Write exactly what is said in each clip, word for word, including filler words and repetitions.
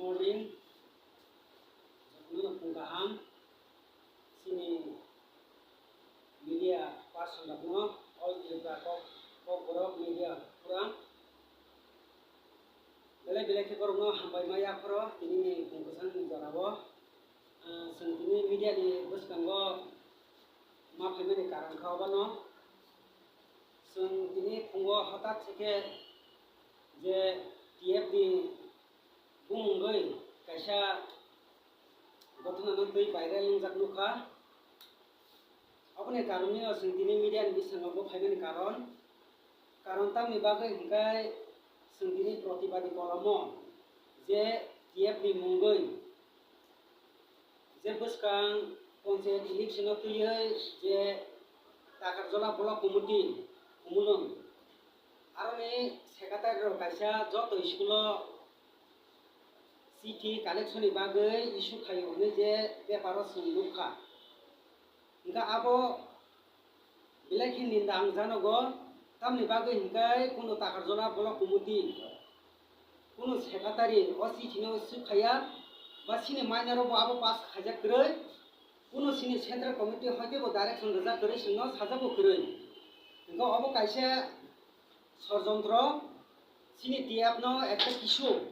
Morning, jotono no phung kaham. Chini media person rokno, all Tripura kok, kokborok media pura. Belai belai khe borokno hambai ma yaphoro tini ni phung kwchang ni jora o. Ah, chwng tini media ni bwskango ma phaimani karon kha obono. Chwng tini phungo hwtat se khe je T F ni bumungwi kaisa ghotona no twi viral wngjak nukha. Aboni karon no chwng tini media ni bwskango bo phaimani karon. Karon tamni bagwi hwnkhe chwng tini protibadi kolomno je T F ni mungwi je bwskang panchayat election o twiwi je Takarjola block committee Khumulwng aroni secretary rok kaisa joto school o chithi collection ni bagwi issue khaio hwnwi je paper o chwng nukha. Hwnkhe abo belai khe ninda ang janogo, tamni bagwi hwnkhe kunu Takarjola block committee, kunu secretary o chithi no suk khaiya, ba chini minor o bo abo pass khaijak kwrwi, kunu chini central committee hoite bo direction rijak kwrwi chwngno sajak bo kwrwi. Hwnkhe obo kaisa sorjontro, chini T F no ekta kisu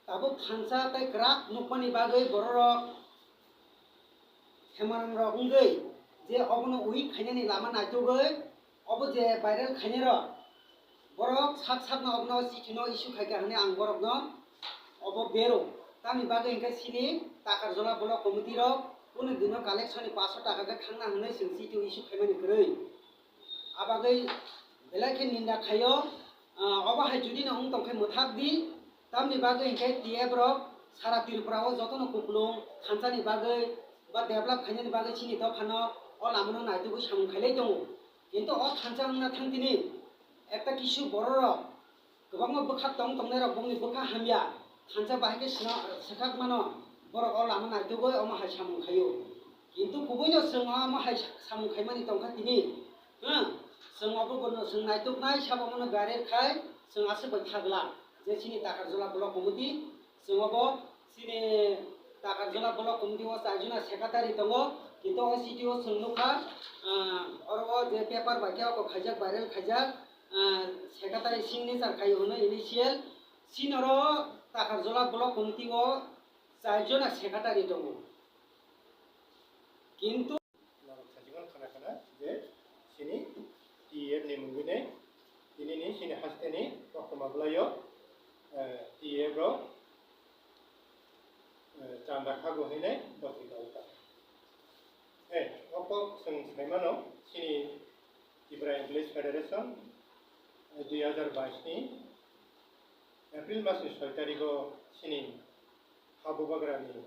tabuk thansa tei kwrak nukmani bagwi bororok hemanrok wngwi je obono weak khainani lama naitugwi obo je viral khainairok borok sak sakno obono chithi no issue khaikha hwnwi ang borokno obo bero. Tamni bagwi hwnkhe chini Takarjola block committee rok kunu dino collection ni paanch sho taka khe thangna hwnwi chwng chithi issue khaimani kwrwi. Abagwi belai khe ninda khaio, ah, obo hai judi no wng tongkhe mwthak di, tamni bagwi hwnkhe T F rok sara Tripura o jotono kupulung thansa ni bagwi ba develop khainani bagwi chini dopha no o lama no naitugwi samung khailai tongo. Kintu o thansa wngna thang tini ekta kisu bororok kwbangma bwkha tong tongnairok bongni bwkha hamya, thansa bahai khe sina-, swkak mano, borok o lama naitugwi omo hai samung khaio. Kintu kubuino chwng omo hai samung khaimani tongkha tini, ha? Chwng obo bono chwng naituknai sabo mono viral khai chwng aswk bai thagla je chini Takarjola block committee chwng obo chini Takarjola block committee o chaijona secretary tongo, kintu o chithi o chwng nukha, ah, oro o je paper bai khe oko khaijak, viral khaijak, ah, secretary signature khai hwnwi initial, chini oro Takarjola block committee o chaijona secretary tongo. Kintu norok sajikmani khana khana je chini T F ni mungwini tini ni chini hasteni koktwma bwlaio, eh, T F rok, eh, chanda khago hinwi potrika o ta. Eh, oko chwng saimano chini Tripura Employees Federation, eh, dui hazar bais ni April mas ni soi tarikh o chini ha bubagra ni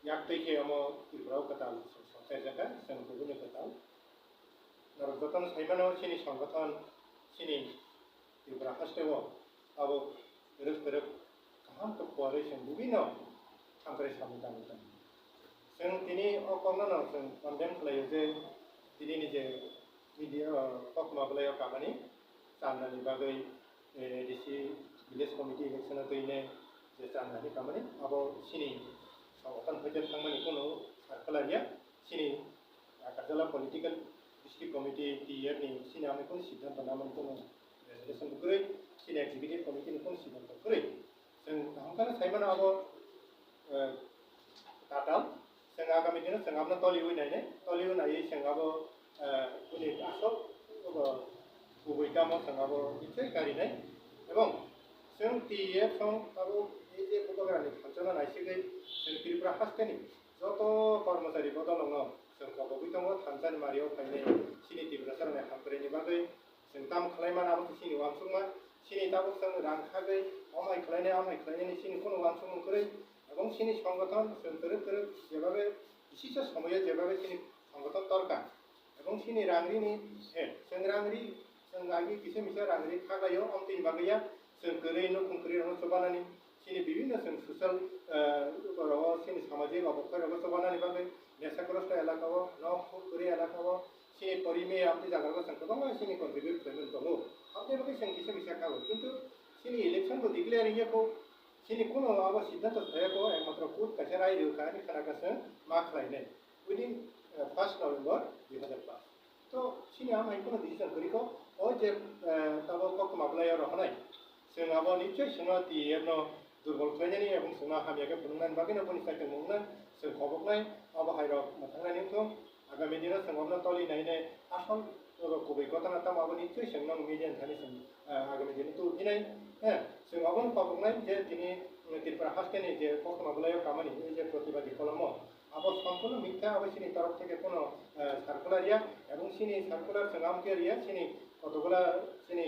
yaktwi khe omo Tripura o kwtal songchajak kha, chwng kubuni kwtal. Norok jotono saimano chini songgothon chini Tripura haste o abo kwrwk kwrwk kaham khe kuarwi chwng bibino hamkrai samung tangwi tongo. Chwng tini o kokno no chwng condemn khlaio je tini ni je media, o, koktwma bwlaio kamani chandani bagwi, eh, A D C village committee election o twi ne je chandani kamani abo chini songgothon hoite thangmani kunu sar khlaiya. Chini Takarjola political district committee T F ni chini amai kunu siddhanto namani kunu resolution kwrwi, chini executive committee ni kunu siddhanto kwrwi. Chwng kaham khe saimano abo, eh, tatal. Chwng agami dino chwng abono toliwi nainai, toliwi naiwi chwng abo, eh, bini aswk, obo kubui kamo chwng abo nichoi karinai. Ebong chwng T F song abo ei je bubagrani thansa no naisigwi chwng Tripura hasteni joto kormochari bodolrokno chwng kobogwi tongo, thansani mario phainai chini Tiprasarokni hamkraini bagwi. Chwng tamo khlai mano abo khe chini uansukma, chini tabuk chwng rang khagwi omo hai khlainai, omo hai khlainani chini kunu uansukmung kwrwi, ebong chini songgothon chwng kwrwk kwrwk jebabe bisisa somoyo jebabe chini songgothon torkar, ebong chini rang rini, he, chwng rang ri, chwng agi kisa misa rang ri khaklaio, omtini bagwi ya chwng kwrwi nukhung kwrwi rokno chubanani, chini bibinno chwng social, eh, rogo chini samajik obokthai rogo chubanani bagwi nesagrosto elaka o, nok kwrwi elaka o, chini pori me amtwi jaga rok chwng kwbangma chini contribute khlaimani tongo. Aboni bagwi chwng kisa misa khago. Kintu chini election bo declare wngya kho, Chini kuno abo siddhanto thayako, ekmatro court kaisa rai rwkha, ani khana kha chwng ma khlainai within, eh, first November dui hazar paanch. To chini amo hai kuno decision kwrwi kho, o je, eh, tabo koktwma bwlai o rohornai. Chwng abo nichoi chwngno T E F no durbol khlainani ebong chwngno hamya khe phunuknani bagwino boni side tongmung nang chwng khoboknai, abo hai rok mwthangnani wngthung. Agami dino chwng obono toli nainai asol kubui gotana tamo abo nichoi chwng nang media ni thani chwng, eh, agami dino tubuphinai. Eh, chwng obono khoboknai je tini, eh, Tripura haste ni je koktwma bwlai o kamani je protibadi kolomo abo sompurno mitha, abo chini torok theke kono, eh, circular ya, ebong chini circular chwng amkhe riya, chini kotokgola chini